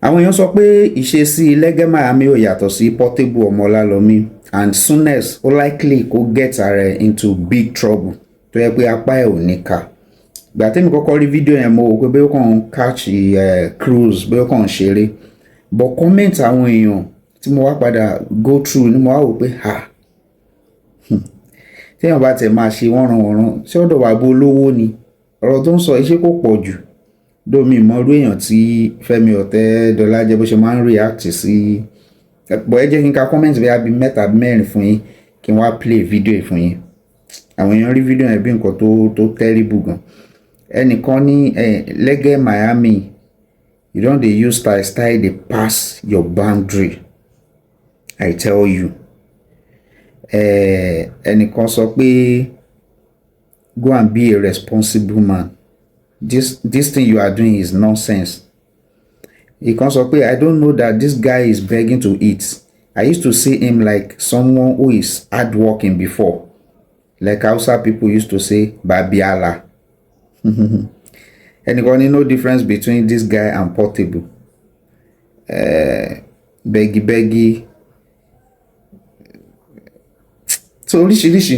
Àwọn èèyàn sọ pé ìṣesí Lẹ́gẹ́ Miami ò yàtọ̀ sí Portable ọmọ Ọlálọ́mí, and soonest ó likely kó get ara ẹ̀ into big trouble tó yẹ pé apá ẹ̀ ò ní ká. Ìgbà tẹ́mi kọ́kọ́ rí fídíò yẹn, mo wò pé bóyá ó kàn ń catch cruise, bóyá ó kàn ń ṣeré, but comment àwọn èèyàn tí mo wá padà go through ni mo wá wò pé, ha, téèyàn bá tẹ̀ máa ṣe wọ́nranwọ̀nran ṣé ọ̀dọ̀ bàbá olówó ni ọ̀rọ̀ tó ń sọ iṣẹ́ kò pọ̀ jù dómi ìmọ̀rú èèyàn tí Fẹ́mi Ọ̀tẹ́dọ́lá jẹ́, bó ṣe máa ń react sí bọ̀. Ẹ jẹ́ kí n ka comment bí i mẹ́ta mẹ́rin fún yín, kí n wá play video yìí fún yín. Àwọn èèyàn rí fídíò yẹn bí nǹkan tó terrible gan. Ẹnìkan ní, "Lẹ́gẹ́ Miami, you don dey use style style dey pass your boundary, I tell you." Ẹnìkan sọ pé, "Go and be a responsible man. This thing you are doing is nonsense." Ìkan sọ pé, "I don't know that this guy is begging to eat. I used to see him like someone who is hardworking before, like Hausa people used to say, babiala." Ẹnìkan ní, "No difference between this guy and Portable, beggy beggy." So oríṣiríṣi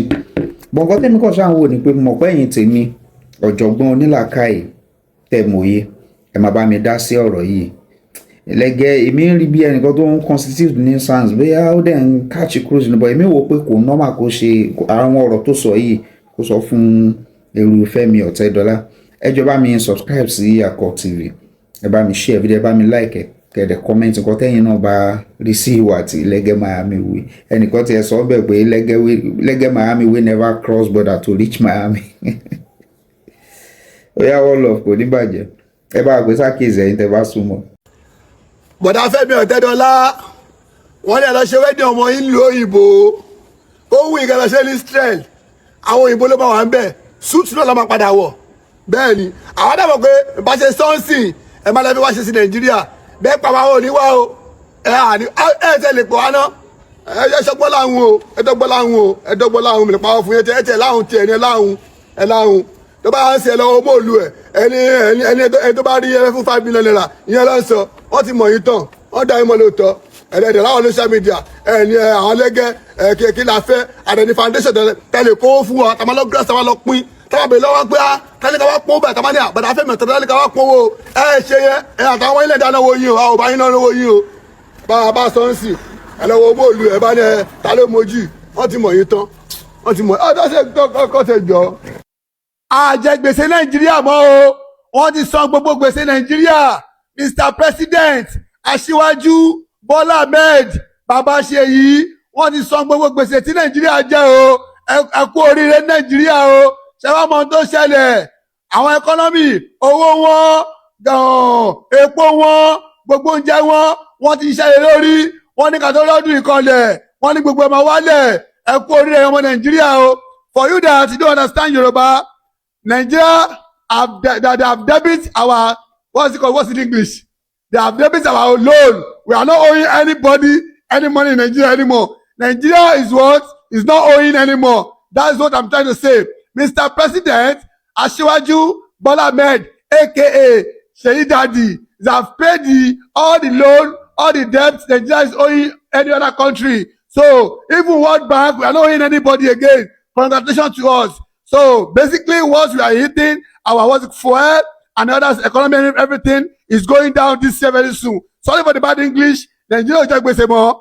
gbọ̀ngàn tẹ́mi kàn ṣáà ń wò ní pé mọ̀ pé ẹ̀yin tèmi, ọ̀jọ̀gbọ́n onílàákàyè tẹ̀ mòye, ẹ máa bá mi dá sí ọ̀rọ̀ yìí. Lẹ́gẹ́ èmi ń rí bí ẹnìkan tó ń constitute nuisance, bóyá ó dẹ̀ ń catch cruise níbọ̀. Èmi wò pé kò normal kó ṣe àwọn ọ̀rọ̀ tó sọ yìí, kó sọ fún èrú Fẹ́mi Ọ̀tẹ́dọ́lá. Ẹ jọ̀ọ́, bá mi subscribe sí Akọ TV, ẹ bá mi share video, ẹ bá mi like, ẹ kẹ́ dẹ̀ comment nǹkan tẹ́yìn náà bá rí sí ìwà tí Lẹ́gẹ́ Miami wí. Ẹnìkan tiẹ̀ sọ bẹ́ẹ̀ pé Lẹ́gẹ́ Miami wey never cross border to reach Miami. Ó yá, one love, kò ní bàjẹ́. Ẹ bá gbé sákèsì ẹ̀yin tẹ́ bá súnmọ́. Bọ̀dá Fẹ́mi Ọ̀tẹ́dọ́lá, wọ́n ní ẹ lọ ṣe wedding ọmọ yín lu òyìnbó, ó wù ìkẹ́ lọ ṣe ní Israel. Àwọn òyìnbó ló máa wà ń bẹ̀, suit náà ló máa padà wọ̀. Bẹ́ẹ̀ ni àwọn dàbọ̀ pé bá ṣe sọ́ọ̀sì ẹ máa lẹ́fi wá ṣe sí Nàìjíríà bẹ́ẹ̀ pa àwọn òní wá o. Ẹ àní ẹ tẹ lè pọ̀ wá ná. Ẹ ẹ ṣọgbọ́n láhùn o, ẹ dọ́gbọ́n láhùn o, ẹ dọ́gbọ́n láhùn. Mi lè pa fún yẹn ẹ tẹ láhùn tiẹ̀ ní ẹ láhùn, ẹ láhùn tó bá ń ṣe lọ́wọ́ mọ́ọ̀lù ẹ̀. Ẹni ẹni ẹni ẹni tó bá rí ẹ fún ₦5 million, ìyẹn ló ń sọ. Wọ́n ti mọ̀ yín tán, wọ́n dá yín mọ́ lóòótọ́. Ẹ̀rẹ̀dẹ̀ láwọn social media ẹni àwọn lẹ́gẹ́ ẹ̀ kí la fẹ́ àdẹ̀ní foundation tẹ̀lé kó fún wa tàmá lọ gíláàsì tàmá lọ pín tàmá bèèrè lọ́wọ́ pé á tálíkà wá pọ́n bẹ́ẹ̀ tàmá ní àbàdà Fẹ́mi ọ̀tọ̀ tálíkà wá pọ́n wo ẹ ṣe yẹn. Ẹ àtàwọn ilé ìdáná wo yín o, àwọn ò bá yín náà wo yín o. Bá a bá sọ ń sìn ẹ lọ́wọ́ mọ́ọ̀lù ẹ bá ní ẹ ta ló mojú. Wọ́n ti mọ̀ yín tán, wọ́n ti mọ̀ ọ́ tó ṣe jọ. Àjẹ gbèsè Nàìjíríà mọ́ o, wọ́n ti san gbogbo gbèsè Nàìjíríà. Mr President Aṣíwájú Bọ́lá Ahmed Bàbá Ṣèyí, wọ́n ti san gbogbo gbèsè tí Nàìjíríà jẹ o. Ẹ kú oríire Nàìjíríà o. Ṣé wàá mọ ohun tó ṣẹlẹ̀? Àwọn economy, owó wọn gan, epo wọn, gbogbo oúnjẹ wọn, wọ́n ti ṣẹlẹ̀ lórí wọ́n ní kàtó lọ́dún ìkọlẹ̀, wọ́n ní gbogbo ẹ̀ máa wálẹ̀. Ẹ kú oríire ọmọ Nàìjíríà o. For you that don't understand Yorùbá, Nigeria have that they have debit our, what's it called, what's in English, they have debit our loan. We are not owing anybody any money in Nigeria anymore. Nigeria is what is not owing anymore. That's what I'm trying to say. Mr President Asiwaju Bola Ahmed, aka Seyi Daddy, they have paid all the loan, all the debt Nigeria is owing any other country. So even World Bank, we are not owing anybody again. Congratulations to us. So basically, what we are hitting our what, fuel and others, economy and everything is going down this year very soon. Sorry for the bad English. Nigeria ò jẹ gbèsè mọ́.